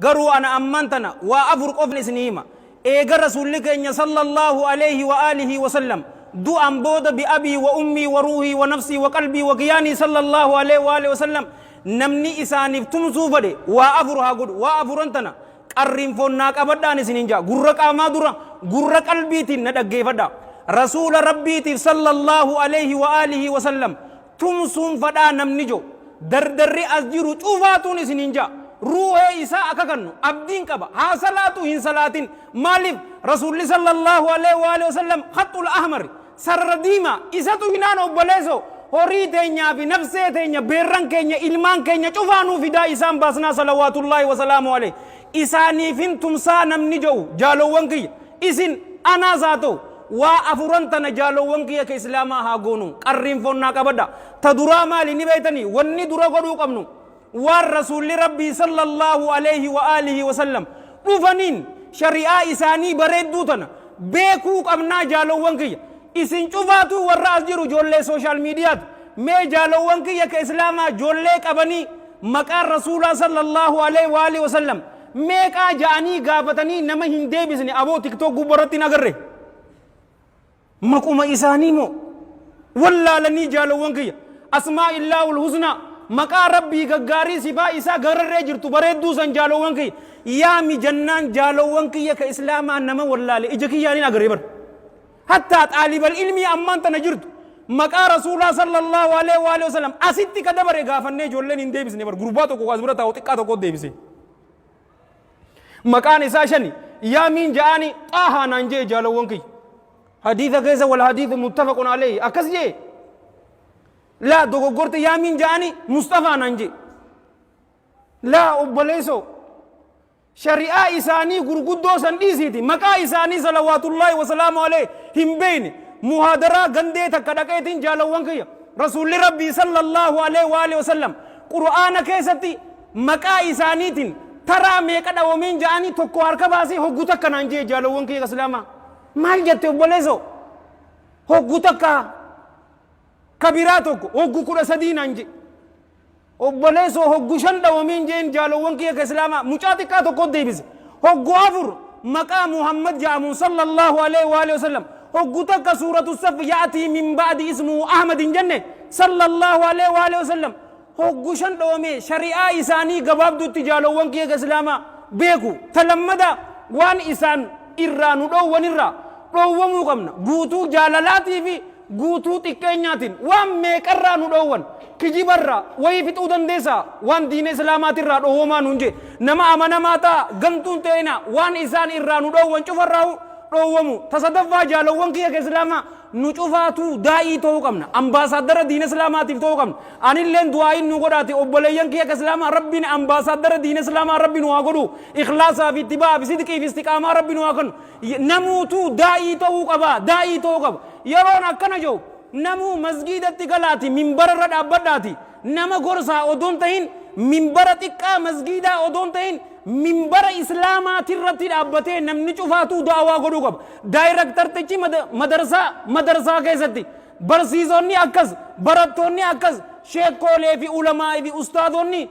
Garuu ana ammaan tana waa afur qofni isinii hima. Eega Rasuulli keenya sallallaahu aleeyhi wa aalihi wa sallam du'an booda bi abii wa ummii wa ruuhii wa nafsii wa qalbii wa kiyaanii sallallaahu aleeyhi wa aalihi wa sallam namni isaaniif tumsuu fedhe waa afur haa godhu. Waa afuran tana qarrinfoon naa qabadhaan isiniin ja'a. Gurra qaamaa dura gurra qalbiitiin na dhaggeeffadhaa. Rasuula Rabbiitiif sallallaahu aleeyhi wa aalihi wa sallam tumsuun fadhaa namni jo dardarri as jiru cufaatuun isiniin ja'a. Ruuhee isaa akka kannu abdiin qaba. Haa salaatu hin salaatin. Maaliif Rasuulli sallallaahu aleyhi wa alihi wasallam khaxxul ahmar sarara diimaa isatu hinaan obboleeso horii teenyaa fi nafsee teenya beerran keenya ilmaan keenya cufaanuu fidaa isaan baasnaa salawaatullaahi wasalaamu aleyhi. Isaaniifin tumsaa namni jo'u jaalowwan kiyya isin anaas haa ta'u waa afuran tana jaalowwan kiyya ka islaamaa haa goonu. Qarriinfoon naa qabadha. Ta duraa maali ni beeytanii? Wanni dura godhuu qabnu waan Rasuulli Rabbii sallallaahu aleeyhi wa aalihi wa sallam dhufaniin shari'aa isaanii bareedduu tana beekuu qabnaa. Jaalowwan kiyya, isin cufaatuu warra as jiru ijoollee social miidiyaati. Mee jaalowwan kiyya ka islaamaa, ijoollee qabanii maqaan Rasuulaa sallallaahu aleeyhi wa aalihi wa sallam meeqaa ja'anii gaafatanii nama hin deebisne aboo TikTok gubbarratti hin agarre. Maquma isaanii moo wallaalanii? Jaalowwan kiyya, asmaa illaahul husnaa, maqaa Rabbii gaggaarii, sifaa isaa gararree jirtu bareedduu san, jaalowwan kiyya, yaami jannaan jaalowwan kiyya ka islaamaa nama wallaale ija kiyyaanin agarre bar. Hattaa xaalibal ilmii ammaan tana jirtu maqaa Rasuulaa sallallahu alaihi wa alihi wasallam asitti ka dabare gaafannee ijoolleen hin deebisne bar. Gurbaa tokko as bira taa'u xiqqaa tokko deebise. Maqaan isaa shani yaamiin ja'aani Xaahaa naan jee. Jaalowwan kiyya, hadiisa keessa wal hadiisu muttafaqun alayhi akkas jee. Laa, dogoggorte, yaamiin ja'aani Mustafaa naan jee. Laa obboleessoo, shari'aa isaanii gurguddoo san dhiisiiti maqaa isaanii salawaatullaahi wasalaamu alayhi hin beeyne. Muhaadaraa gandee takka dhaqeetiin, jaalowwan kiyya, Rasuulli Rabbii sallallahu alayhi wa alihi wasallam Qur'aana keessatti maqaa isaaniitiin taraa meeqa dhawameen ja'anii tokko harka baasee hoggu takka naan jee. Jaalowwan kiyya islaamaa, maal jette obboleessoo? Hoggu takka. Kabiraa tokko hoggu 13 naan jee. Obboleessoo, hoggu 5 dhawameen jeen. Jaalowwan kiyya ka islaamaa, mucaa xiqqaa tokko deebise. Hoggu 4 maqaa Muhammad ja'amuun sallallahu alaihi wa alihi wasallam hoggu takka suuratu Saf ya'tii min ba'di ismuhu Ahmad hin jenne sallallahu alaihi wa alihi wasallam hoggu 5 dhawamee. Shari'aa isaanii gabaabduutti, jaalowwan kiyya ka islaamaa, beeku. Ta lammada, waan isaan irraa nu dhoowwanirraa dhoowwamuu qabna, guutuu jaalalaatii fi guutuu xiqqeenyaatiin. Waan meeqarraa nu dhoowwan? Kijibarraa wayii fixuu dandeessaa? Waan diina islaamaatirraa dhoowwamaa nuun jee. Nama amanamaa ta'a, gantuun ta'ina. Waan isaan irraa nu dhoowwan cufarraa dhoowwamu. Ta sadaffaa, jaalowwan kiyya ka islaamaa, nu cufaatuu daa'ii ta'uu qabna, ambaasaaddara diina islaamaatiif ta'uu qabna. Anilleen du'aa'iin nu godhaati, obboleeyyan kiyya ka islaamaa, Rabbiin ambaasaaddara diina islaamaa Rabbi nu haa godhu. Ikhlaasaa fi ittibaa fi sidqii fi istiqaamaa Rabbi nu haa kennu. Namuutuu daa'ii ta'uu qaba, daa'ii ta'uu qaba. Yeroon akkana jedhu, namuu masgiidatti galaati minbara irra dhaabbadhaati nama gorsaa odoon tahin, minbara xiqqaa masgiidaa odoon tahin, minbara islaamaatirratti dhaabbatee namni cufaatuu da'awaa godhuu qaba. Daayiraktartichi madarsaa madarsaa keessatti, barsiisonni akkas, barattoonni akkas, sheekkoolee fi ulamaa'ii fi ustaadonni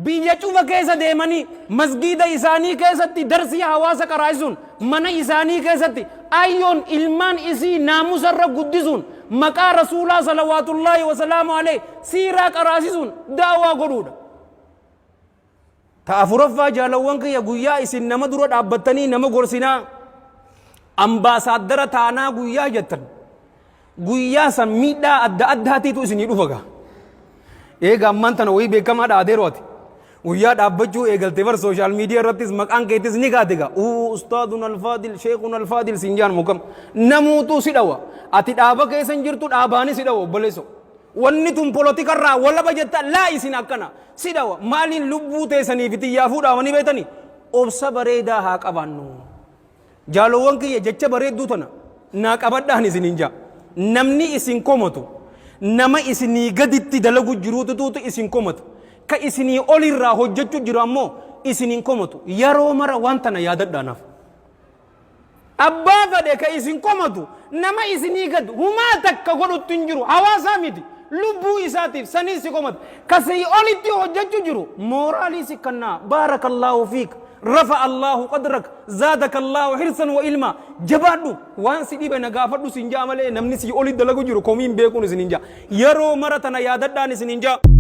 biyya cufa keessa deemanii masgiida isaanii keessatti darsii hawaasa qaraasisuun, mana isaanii keessatti ayyoon ilmaan isii naamusarra guddisuun, maqaa Rasuulaa salawaatullaahi wasalaamu alayhi siiraa qaraasisuun da'awaa godhuudha. Ta afuraffaa, jaalawwan kiyya, guyyaa isin nama dura dhaabbattanii nama gorsinaa, ambaasaaddara taanaa guyyaa jettan, guyyaa san miidhaa adda addaatiitu isinii dhufa gaa. Eega ammaan tana wayii beekamaa dhaateeru ati. Guyyaa dhaabbachuu eegalte bar social media irrattis maqaan keetis ni kaate gaa. Uu, ustaadun alfaadil, sheekun alfaadil siin jaan mukam. Namuutuu si dhawa. Ati dhaaba keessa hin jirtu, dhaabaanis si dhawa obboleessoo. Wanni tun polotikarraa walaba jetta laa isin akkana si dhawa. Maaliin lubbuu teessanii fi xiyyaafuu dhaawanii beektanii? Obsa bareedaa haa qabaannu. Jaalowwan kiyya, jecha bareedduu tana naa qabadhaan isiniin jaa. Namni isin komatu nama isinii gaditti dalagu jiruututuutu isin komata. Ka isinii olirraa hojjechuu jiru ammoo isin hin komatu. Yeroo mara waan tana yaadadhaa naaf. Abbaa fedhe ka isin komatu nama isinii gad humaa takka godhutti hin jiru. Hawaasaa miti. Lubbuu isaatiif saniin si komata. Ka sii olitti hojjechuu jiru mooraalii si kannaa. Baarakallaahu fiik. Rafa Allaahu qadrak zaadaka Allaahu hirsan wa ilmaa. Jabaadhu waan si dhibe na gaafadhu siin ja'a malee namni sii oli dalagu jiru komii hin beekuun isin hin ja'a. Yeroo mara tana yaadadhaan isin hin ja'a.